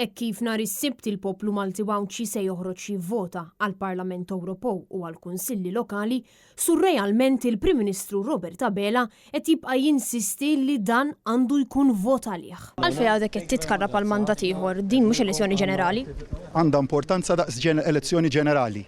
Hekk kif nhar is-Sibt il-poplu Malti u Għawdxi se joħroġ jivvota għall-Parlament Ewropew u għall-Kunsilli Lokali, surrealment il-Prim Ministru Robert Abela qed jibqa' jinsisti li dan għandu jkun vot għalih. Għalfejn għadek qed titkarrab għal mandat ieħor? Din mhux elezzjoni ġenerali. Għandha importanza daqs elezzjoni ġenerali.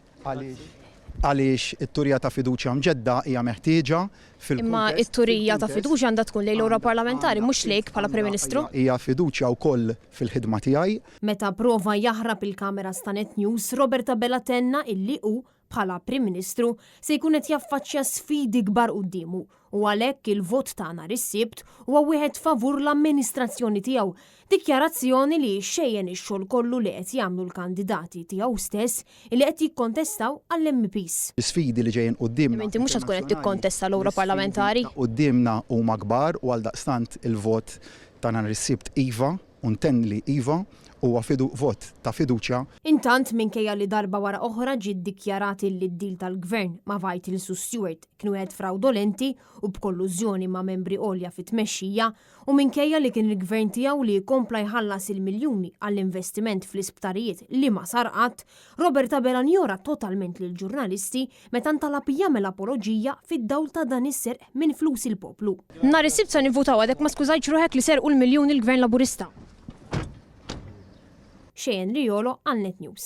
Għaliex it-turija ta' fiduċja mġedda hija meħtieġa fil-kuntest. Imma t-turija ta' fiduċja għandha tkun lejn l-Ewroparlamentari mhux lejk bħala Prim Ministru. Hija fiduċja wkoll fil-ħidma tiegħi. Meta pprova jaħrab il-kameras ta' Net News, Robert Abela tenna illi hu, bħala Prim Ministru, se jkun qed jaffaċċja sfidi kbar quddiemu u għalhekk il-vot ta' nhar is-Sibt huwa wieħed favur l-amministrazzjoni tiegħu, dikjarazzjoni li xxejjen ix-xogħol kollu li qed jagħmlu l-kandidati tiegħu stess li qed jikkontestaw għall-MEPs. L-isfidi li ġejjin quddiemna. Imma inti mhux se tkun qed tikkontesta l-Ewroparlamentari. Quddiemna huma kbar u għaldaqstant il-vot ta' nhar is-Sibt iva, u ntenni li iva, huwa vot ta' fiduċja. Intant, minkejja li darba wara oħra ġie ddikjarat illi d-deal tal-Gvern ma' Vitals u Steward kien wieħed frawdolenti u b'kollużjoni ma' membri għolja fit-tmexxija, u minkejja li kien il-Gvern tiegħu li kompla jħallas il-miljuni għall-investiment fl-isptarijiet li ma sar qatt, Robert Abela njora totalment lill-ġurnalisti meta ntalab jagħmel apoloġija fid-dawl ta' dan is-serq minn flus il-poplu. Nhar is-Sibt se nivvutaw għadek ma skużajtx ruħek li serqu l-miljuni l-Gvern Laburista. Cheyenne Riolo għal Net News.